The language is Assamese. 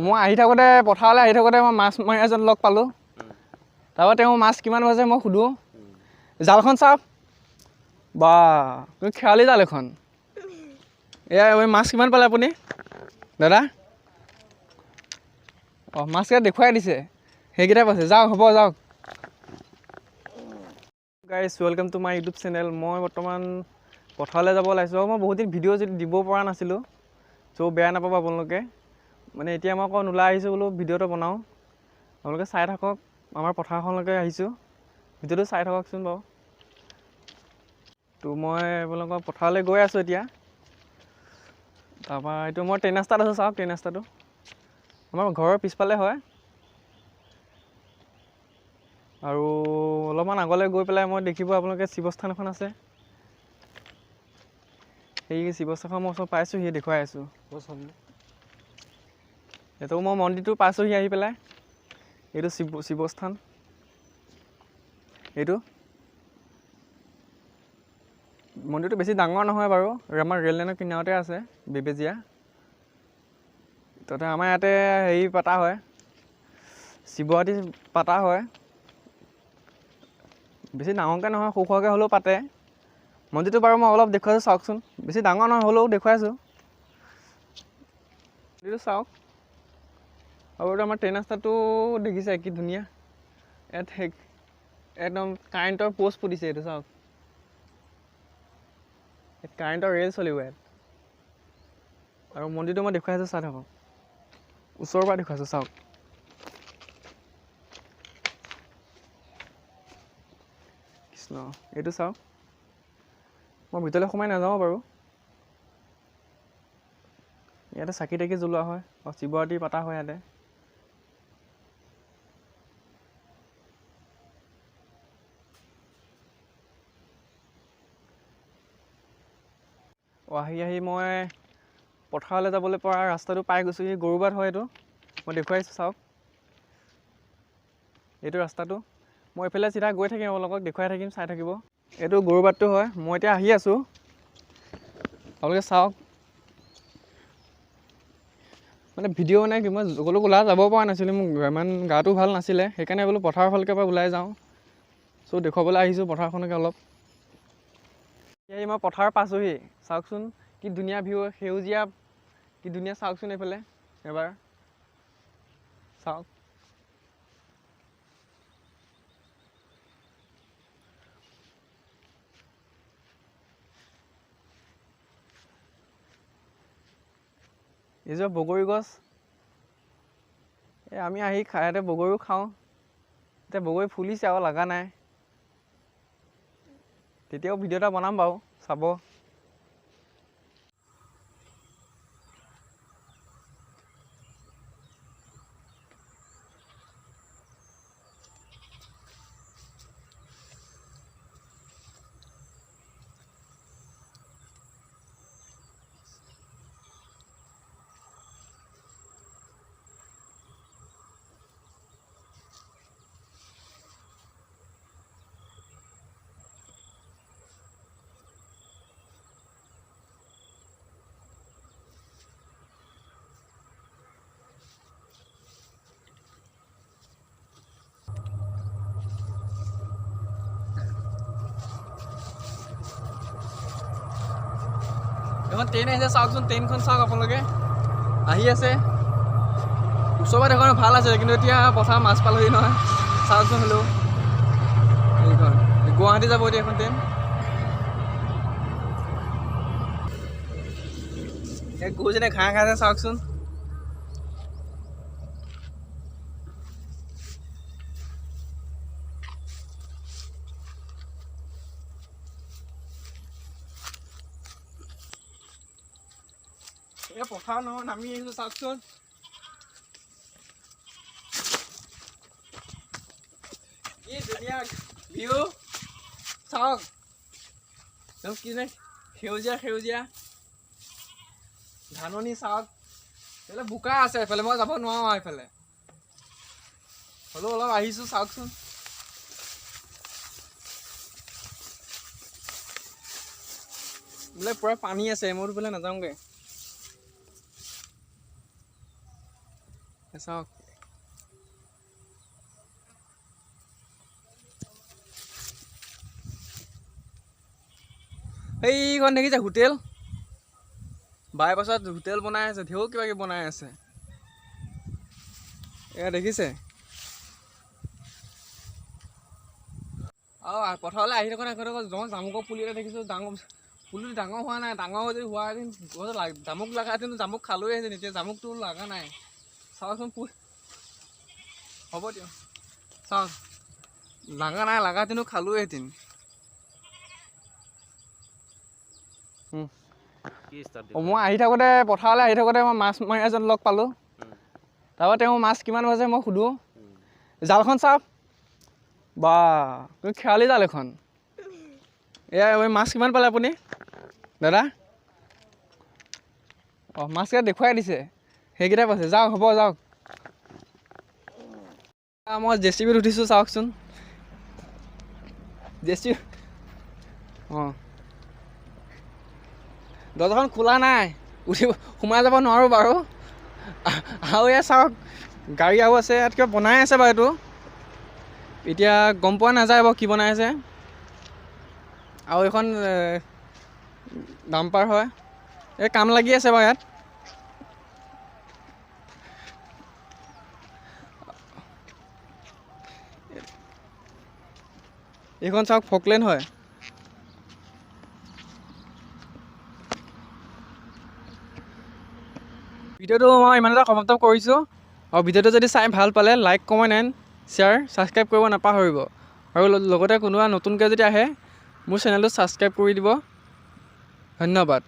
মই আহি থাকোঁতে পথাৰলৈ আহি থাকোঁতে মই মাছ মাৰি এজন লগ পালোঁ। তাৰপৰা তেওঁ মাছ কিমান পাইছে মই সোধোঁ। জালখন চাওক বা, খেৱালি জাল এখন। এয়া এই মাছ কিমান পালে আপুনি দাদা? অঁ, মাছকেইটা দেখুৱাই দিছে, সেইকেইটা পাইছে। যাওক, হ'ব যাওক। Guys, welcome to my YouTube channel. মই বৰ্তমান পথাৰলৈ যাব ওলাইছোঁ আৰু মই বহুত দিন ভিডিঅ' যদি দিব পৰা নাছিলোঁ, চ' বেয়া নাপাব আপোনালোকে। মানে এতিয়া মই অকণ ওলাই আহিছোঁ, বোলো ভিডিঅ' এটা বনাওঁ, আপোনালোকে চাই থাকক। আমাৰ পথাৰখনলৈকে আহিছোঁ, ভিডিঅ'টো চাই থাককচোন বাৰু। তো মই আপোনালোকৰ পথাৰলৈ গৈ আছোঁ এতিয়া। তাৰপৰা এইটো মই ট্ৰেইন ৰাস্তাত আছোঁ, চাওক ট্ৰেইন ৰাস্তাটো আমাৰ ঘৰৰ পিছফালে হয়। আৰু অলপমান আগলৈ গৈ পেলাই মই দেখিব আপোনালোকে শিৱস্থান এখন আছে। সেই শিৱস্থানখন মই ওচৰত পাইছোঁহি, দেখুৱাই আছোঁ। এইটো মই মন্দিৰটো পাইছোঁহি আহি পেলাই। এইটো শিৱস্থান। এইটো মন্দিৰটো বেছি ডাঙৰ নহয় বাৰু, আমাৰ ৰেল লাইনৰ কিনাৰতে আছে, বেবেজীয়া। তাতে আমাৰ ইয়াতে হেৰি পতা হয়, শিৱৰাত্ৰি পতা হয়। বেছি ডাঙৰকৈ নহয়, সৰু সুৰাকৈ হ'লেও পাতে। মন্দিৰটো বাৰু মই অলপ দেখুৱাইছোঁ, চাওকচোন। বেছি ডাঙৰ নহয় হ'লেও দেখুৱাইছোঁ। মন্দিৰটো চাওক। আৰু এইটো আমাৰ ট্ৰেইন ৰাস্তাটো দেখিছে কি ধুনীয়া। ইয়াত একদম কাৰেণ্টৰ প'ষ্ট পুতিছে, এইটো চাওক। ইয়াত কাৰেণ্টৰ ৰেল চলিব ইয়াত। আৰু মন্দিৰটো মই দেখুৱাই আছোঁ, চাই থাকক, ওচৰৰ পৰা দেখুৱাইছোঁ, চাওক। কৃষ্ণ, এইটো চাওক। মই ভিতৰলৈ সোমাই নাযাওঁ বাৰু। ইয়াতে চাকি তাকি জ্বলোৱা হয় আৰু শিৱৰাত্ৰি পতা হয় ইয়াতে। আহি আহি মই পথাৰলৈ যাবলৈ পৰা ৰাস্তাটো পাই গৈছোঁহি। গৰুবাট হয় এইটো, মই দেখুৱাইছোঁ, চাওক এইটো ৰাস্তাটো। মই এইফালে চিধা গৈ থাকিম, আপোনালোকক দেখুৱাই থাকিম, চাই থাকিব। এইটো গৰুবাটটো হয়। মই এতিয়া আহি আছোঁ, আপোনালোকে চাওক। মানে ভিডিঅ' মানে কি, মই ক'লৈকো ওলাই যাব পৰা নাছিলোঁ, মোক ইমান গাটো ভাল নাছিলে, সেইকাৰণে বোলো পথাৰৰ ফালকে এবাৰ ওলাই যাওঁ। চ' দেখুৱাবলৈ আহিছোঁ পথাৰখনকে অলপ। এতিয়া মই পথাৰ পাইছোঁহি, চাওকচোন কি ধুনীয়া ভিউ, সেউজীয়া কি ধুনীয়া। চাওকচোন এইফালে এবাৰ চাওক। এইজোপা বগৰী গছ, এই আমি আহি ইয়াতে বগৰীও খাওঁ। এতিয়া বগৰী ফুলিছে আৰু লগা নাই, তেতিয়াও ভিডিঅ' এটা বনাম বাৰু, চাব। এখন ট্ৰেইন আহিছে, চাওকচোন ট্ৰেইনখন চাওক আপোনালোকে, আহি আছে। ওচৰৰ পৰা দেখোন ভাল আছে, কিন্তু এতিয়া পথাৰ মাছ পালোহি নহয়। চাওকচোন হ'লেও এইখন গুৱাহাটী যাব এতিয়া এখন ট্ৰেইন। এই গৰুজনীয়ে ঘাঁহ খাইছে, চাওকচোন। এই পথাৰ নহয়, নামি আহিছোঁ, চাওকচোন। কি ধুনীয়া ভিউ, চাওক কি সেউজীয়া সেউজীয়া ধাননি চাওক। এইফালে বোকা আছে, এইফালে মই যাব নোৱাৰোঁ আৰু এইফালে হ'লেও অলপ আহিছোঁ, চাওকচোন। বোলে পূৰা পানী আছে, মইতো বোলে নাযাওঁগৈ। চাওক, সেইখন দেখিছে হোটেল, বাইপাছত হোটেল বনাই আছে, ঢেৰ কিবা কিবি বনাই আছে। এয়া দেখিছে। আৰু পথাৰলৈ আহি থাকোঁতে আকৌ জামুকৰ পুলি এটা দেখিছোঁ, ডাঙৰ পুলিটো ডাঙৰ হোৱা নাই, ডাঙৰ যদি হোৱা হেঁতেন গছত জামুক লগা হেঁতেন জামুক খালোৱেহেঁতেন, এতিয়া জামুকটো লগা নাই। চাওকচোন হ'ব দিয়ক, চাওক লগা নাই, লগা হেঁতেনো খালোৱেহেঁতেন। মই আহি থাকোঁতে পথাৰলৈ আহি থাকোঁতে মই মাছ মাৰি এজন লগ পালোঁ, তাৰপৰা তেওঁ মাছ কিমান পাইছে মই সোধোঁ। জালখন চাওক, বা খেৱালি জাল এখন। এয়া এই মাছ কিমান পালে আপুনি দাদা? অঁ, মাছকেইটা দেখুৱাই দিছে, সেইকেইটাই পাইছে। যাওক, হ'ব যাওক। মই জে চি বিত উঠিছোঁ, চাওকচোন জে চি। অঁ, দৰ্জাখন খোলা নাই, উঠিব সোমাই যাব নোৱাৰোঁ বাৰু। আৰু এয়া চাওক গাড়ী আৰু আছে, ইয়াত কিবা বনাই আছে বাৰু, এইটো এতিয়া গম পোৱা নাযায় বাৰু কি বনাই আছে। আৰু এইখন ডাম্পাৰ হয়, এই কাম লাগি আছে বাৰু ইয়াত। এইখন চাওক ফকলেন হয়। ভিডিঅ'টো মই ইমানতে সমাপ্ত কৰিছোঁ, আৰু ভিডিঅ'টো যদি চাই ভাল পালে like, comment and share, subscribe কৰিব নাপাহৰিব। আৰু লগতে কোনোবা নতুনকৈ যদি আহে মোৰ চেনেলটো ছাবস্ক্ৰাইব কৰি দিব। ধন্যবাদ।